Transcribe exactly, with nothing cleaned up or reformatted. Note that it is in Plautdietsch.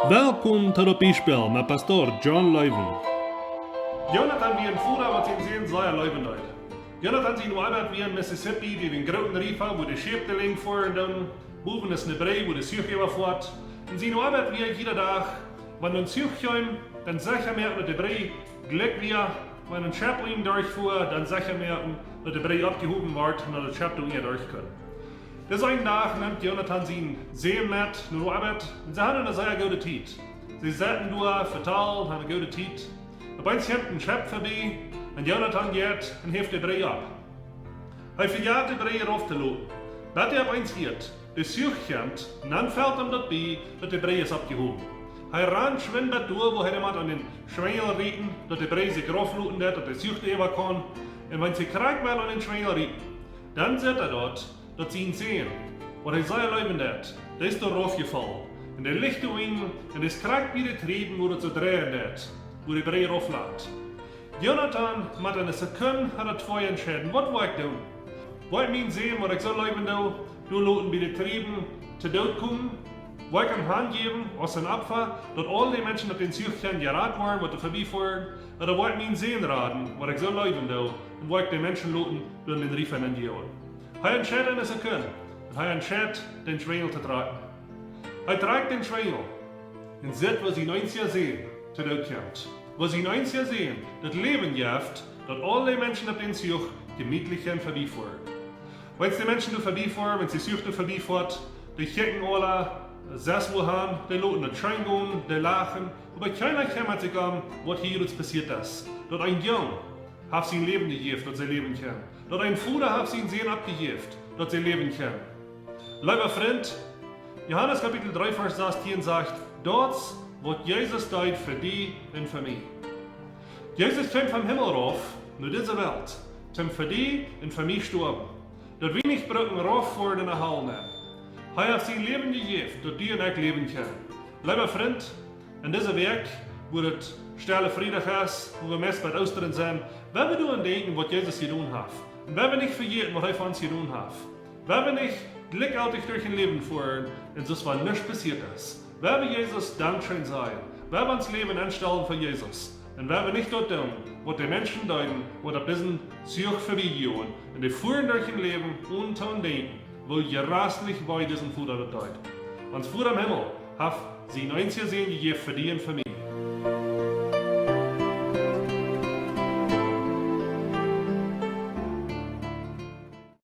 Welkom to daut Biespel met Pastor John Loewen. Jonathan wia een Voda, waut sien Sän sea leewen deed. Jonathan siene Oabeit wia en Mississippi, bie dän grooten Riefa, wua de Scheep delenj foaren doonen. Bowen es ne Brigj, wua de Zuch äwa foat. Un siene Oabeit wia jieda Dach, wan een Zuch kjeem, dan secha moaken, daut de Brigj jlikj wia, wan een Schepp unjen derchfua, dan secha moaken, daut de Brigj oppjehowen wort un daut daut Schepp doa unja derch kunn. Dis eenen Dach nemt Jonathan sienen Sän met no de Oabeit un see hauden eene sea goode Tiet. See sauten doa, vetalden, hauden goode Tiet. Opp eemol kjemt een Schepp verbie un Jonathan jeit un heft de Brigj opp. Hee vejat de Brigj rauf to loten. Bat hee opp eemol hieet, de Zuch kjemt, un dan felt am daut bie, daut de Brigj es oppjehowen. Hee rant schwind bat doa, wua hee mott aun dän Schwenjel rieten, daut de Brigj sikj rauf loten deit, daut de Zuch doa äwa kaun. Un wan hee krakjt well aun dän Schwenjel rieten, dan sitt hee doa, daut sien Sän, waut hee sea leewen deit, dee es doa rauf jefollen. Un de lichte Wing, un es krakjt bie de Trieben, wua daut soo dreien deit, wua de Brigj rauf lat. Jonathan mott en eene Sekund ooda twee entscheiden: Waut woa ekj doonen? Woa ekj mienen Sän, waut ekj soo leewen doo, doa loten bie de Trieben to Doot komen? Woa ekj am hanjäwen aus een Opfa, daut aul de Menschen opp dän Zuch kjennen jerat woaren, waut doa verbie foaren? Ooda woa ekj mienen Sän raden, waut ekj soo leewen doo, un woa ekj de Menschen loten doa en dän Riefa nenn gonen? Hee entscheit en eene Sekund, un hee entscheit, dän Schwenjel to trakjen. Hee trakjt dän Schwenjel, un sitt, woo sien eensja Sän to Doot kjemt. Woo sien eensja Sän daut Läwen jeft, daut aul de Menschen opp dän Zuch jemietlich kjennen verbie foaren. Wan de Menschen doa verbie foaren, wan de Zuch doa verbie foat, dee kjikjen aula sest wua han, dee loten daut scheen gonen, dee lachen, oba kjeena kjemmat sikj om, waut hia ieescht passieet es. Daut een Jung haft sien Läwen jejäft, daut see läwen kjennen. Daut een Voda haft sienen Sän oppjejäft, daut see läwen kjennen. Leewa Frint, Johanes Kapitel dree, Varsch sastieen sajcht: Daut, waut Jesus deed fa die un fa mie. Jesus kjeem vom Himmel rauf no dise Welt, toom fa die un fa mie stoawen, daut wie nich bruckten rauf foaren en de Hal nenn. Hee haft sien Läwen jejäft, daut du un ekj läwen kjennen. Leewa Frint, en dise Wäakj, wua daut Stelle Friedach es, wua wie meist bie Oostren sent, woa wie doaraun denkjen, waut Jesus jedonen haft. Un woa wie nich vejäten, waut hee fa ons jedonen haft. Woa wie nich jlikjjeltich derch daut Läwen foaren un soo aus wan nuscht passieet es. Woa wie Jesus Dankscheen sajen. Woa wie ons Läwen enstalen fa Jesus. Un woa wie nich daut doonen, waut de Menschen deeden, waut opp disen Zuch verbie jinkjen. Un dee fuaren derch daut Läwen onen to denkjen, woo jreslich wee disen Voda daut deed. Ons Voda em Himmel haft sienen eensja Sän jejäft fa die un fa mie.